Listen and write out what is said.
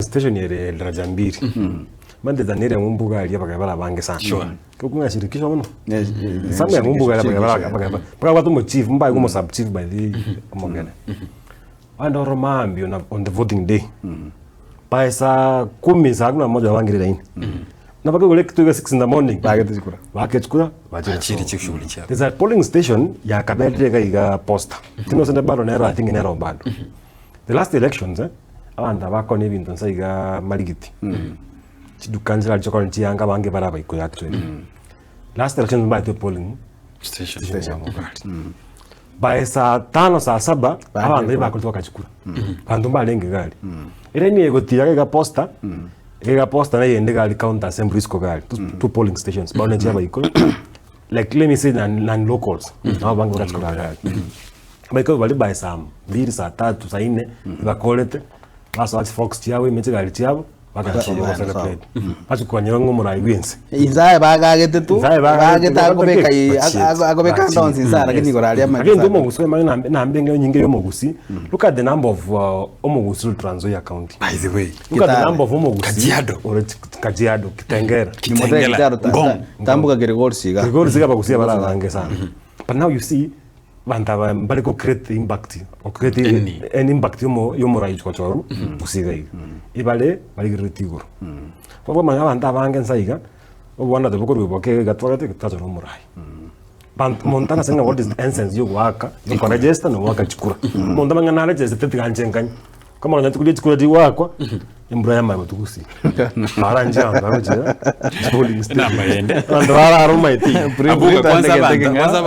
station ere daraja mbili. Mande Daniel Ng'umbuga aria bakabera abange sana. Sure. Kekung'a shirikisho bono. Yes, eh, Samuel Ng'umbuga aria shirikisho, bakabera bakabera. Bakabwata omochief mbaye omo sub chief by the omogere. Bande oro maambia on, on the voting day. By saa kumi saa kumi na moja babangire laini. Na bakigora ekituo 6 in the morning. Bagete chikura. Baake chikura bachire Bachire sobo. chishughuli chiabo. There's a polling station yakaberire iga iga posta. Tino sende bado nero I think nero bado. The last elections eh, abanto abakona ebinto nsa iga marigiti. Chiduka nchirari chikona chiyanga abange bare abaikuyu actually. Last elections mbaete polling Station. station ya Mogari. By saa tano saa saba abanto baria bakorete bagachikura. Abanto mbarenge gari. Ere nigo egotiga iga posta, iga posta na eyende gari counter assembly isiko gari. Two, two polling stations. Bono inche abaikuyu like let me say non, non locals. Nabo abange bagachikura gari. Abaikuyu baria by saa mbiri saa tatu saa nne bakorete basoa chifox chiabo ime chigari chiabo bagachia bachikonyera ng'a omorai bwense. Inse aye bagagete tu, Inse aye bagagete bagagete akobeka i- Bachiete. ako- akobeka Bachiete. ndonsi inse lakini Yes. igoro aria Lakini intwe omogusi omanye nambe nambe eng'encho nyinge ya omogusi look at the number of uh, omogusi ore Trans Nzoia County By the way, look at the Kitale. number of omogusi Kajiado. ore Chi- Kajiado Kitengela Kitengela, Ngong. Tambuka Kilgoris iga. Kilgoris iga abagusi bare abange sana but now you see Abanto aba mbare go create impact, go create Any. any impact yomo yomorai gochorwa gose iga iga. Ebare barigereretie igoro. Bono omanye abanto abange nsa iga, obwana tobokorwa boke iga twagete tachora omorai. Banto monto tang'asa ng'a what is the essence ya ogoaka, ya okoregister na ogoaka chikura. Omonto amanye ng'a naregistete tiga nche nkanye. Kama nonya chikuria chikura chigoakwa, embura yamanya gotugusia. Aranche abanto bagochia polling station. Namba yende. Abanto barara omaete iga. Abuga kwanza abanto kwanza abanto.